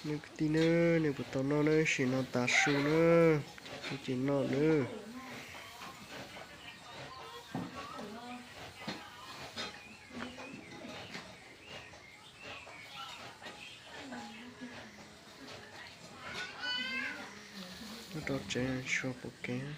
Nws kwv tij nawb, nws puas tau noj nawb, sim no tav su nawb, nws tsis noj nawb. Nyob rau tsev tshuav pom kev.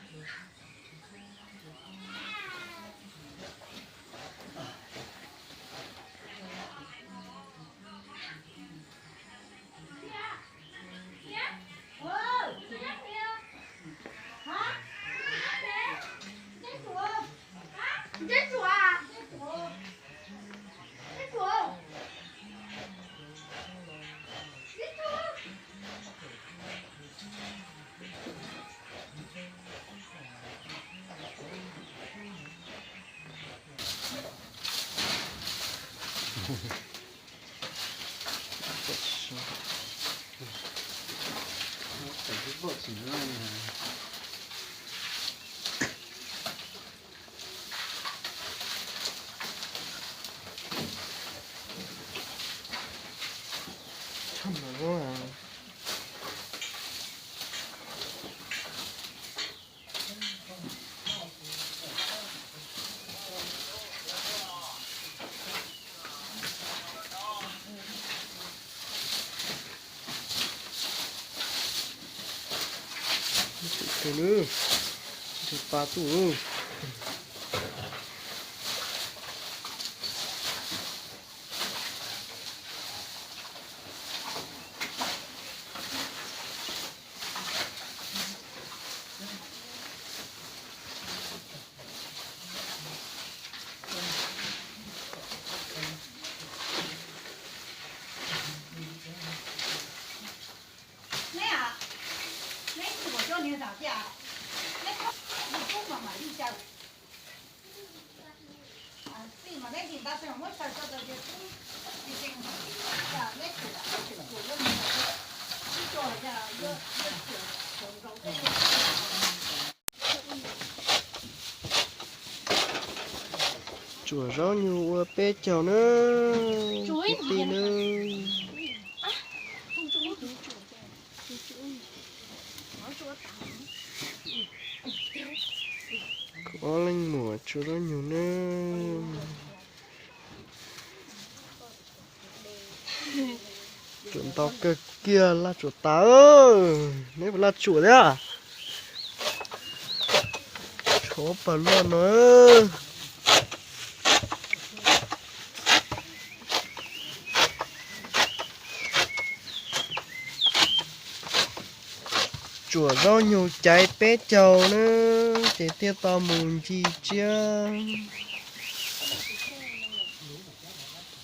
Tseem kawg nawb, tus pa tuaj. Tsuam zaub nyug ua peb caug nawb, kwv tij nawb. Kuv ob leeg muam tsuam zaub nyug nawb. Tsuam ntau kawg kiag, laj tsuam tas. Neb puas laj tsuam thiab? Tshuav pawg luaj no. Tsuam zaub nyug caiv peb caug nawb, ces thiaj tau mus ncig tsiab.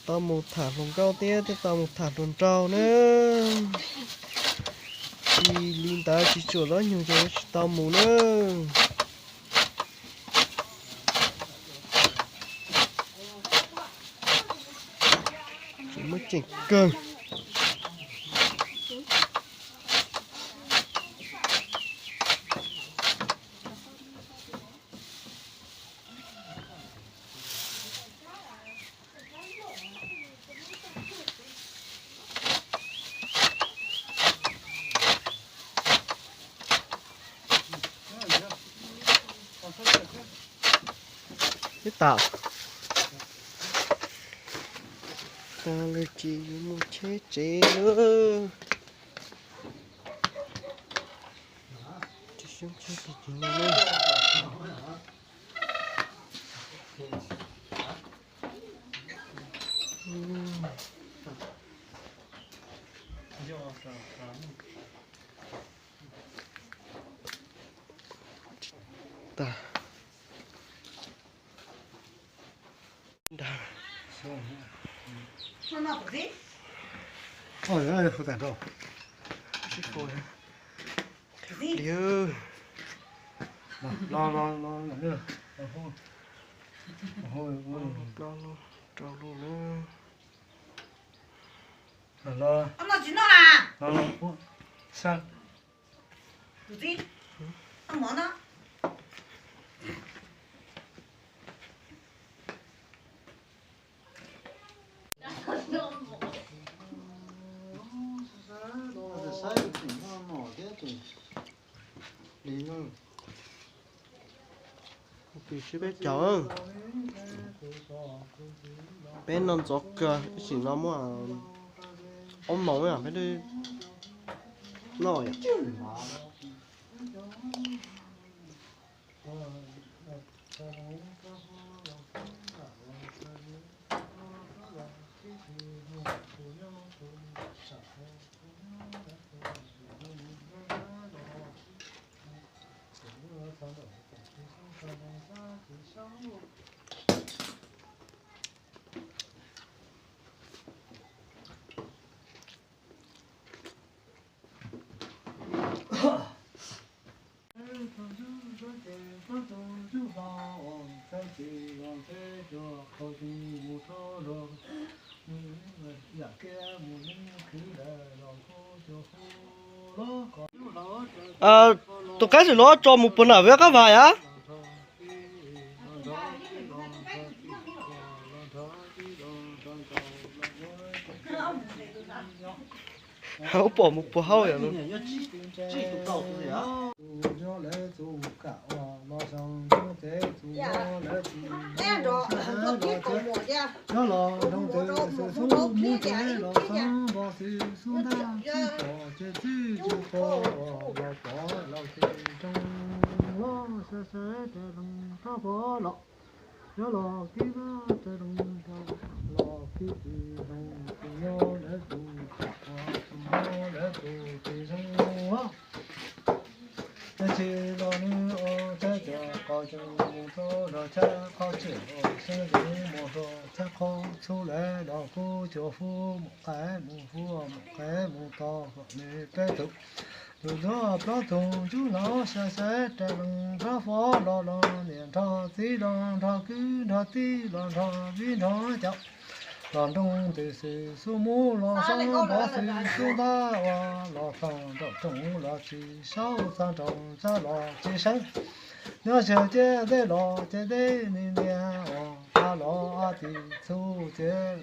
Tau mus tham hluas nkauj thiab thiaj tau mus tham hluas nraug nawb. Tsis li ntawd tsis tsuam zaub nyug ces tsis tau mus nawb. Tsis muaj ceem kawg. Ib tas, tas lawm ces yuav mus cheb tsev lawm. Tsis xyoob tsheb tag kis no na. Tag. Los, los, los, los. Plo rau lub na. Los, los. Los, los. Tus txiv, mov no. Li no, peb caug, peb no ntxov kawg, ib sim no muaj ob moos peb noj. Tus qaib xwm los tso mus puag nram vij qab vas a. Ub, pom mus puag hauj yom. Nyob los nroo ntws xwm xub muab tsev los xoob npov xwm xub ntab txij pom ces txij tsis pom los pom los tsis zoo los sai sai rais lees rab phom los. Nyob los kib vaj rais lees rab los kib tsis zoo, tus nyob lawv tus tsis pom, tus nyob lawv tus tsis zoo. Tab sis los nws ua tshab cov qos tseem mus txog los tshab qhov tseem ua xeeb zeem mus rau tshab qhov txhub lawm los kuj cua huv mus qaib mus huv mus qaib mus tod kom nws peb tus. Tus ntxhuav plaub tug ntsuj hlau sai sai rais lees rab phom los los niam nrog txiv los nrog kwv nrog tij los nrog viv nrog cov los nroo ntws xwm xub muab los xoob npov xwm xub ntab ua los txog nraum rooj los tsis saub, txog nraum txaj los tsis seeb. Nyob sawv ciaj dej los ces dej ni niam ua qab los a tis txhub ces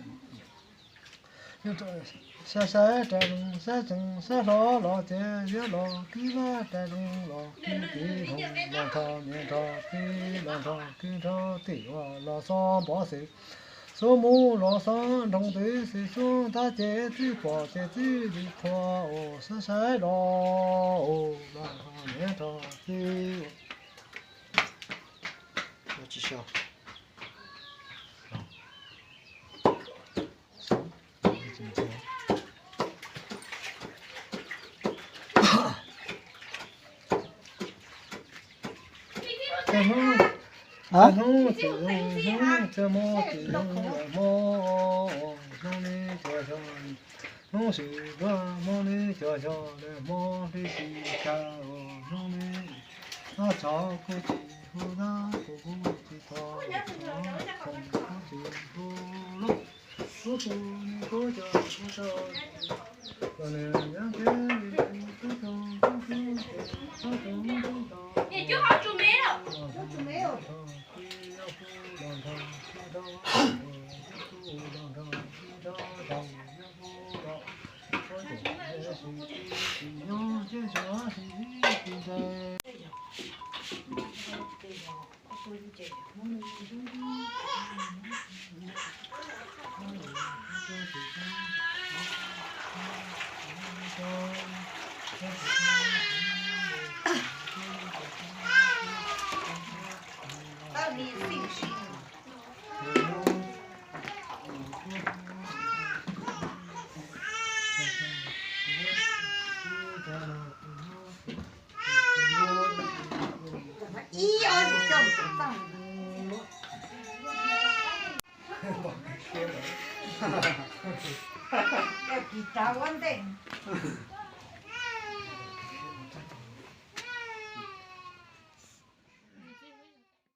sai sai rais lees saib tsees saib hlo los ces yuav los kib vaj rais lees los kib txiv los nrog niam nrog txiv los nrog kwv nrog tij ua los xoob npov xwm xub muab los xoob nroo ntws xwm xub ntab ces txij pom ces txij li qhua ua sai sai los ua los nrog niam nrog txiv. Hnub, hnub tsis zoo hnub, txaj hmo tsis zoo hmo, hnub li cua xyoo, hnub swm duab hmo li cua xyoo, hmo li tsis tau, hnub li noj tsov kuj tsis hu dab, kuv kuj tsis tos, kuv kuj tsis hu lub, kuv kuj ni kuv cov kuv tau, los nws nyob ntiab li kuv tub tug tub tub ces tub tug tub tau. Ib ob tus coj mus tom txaj. Ib kis tsav ua ntej.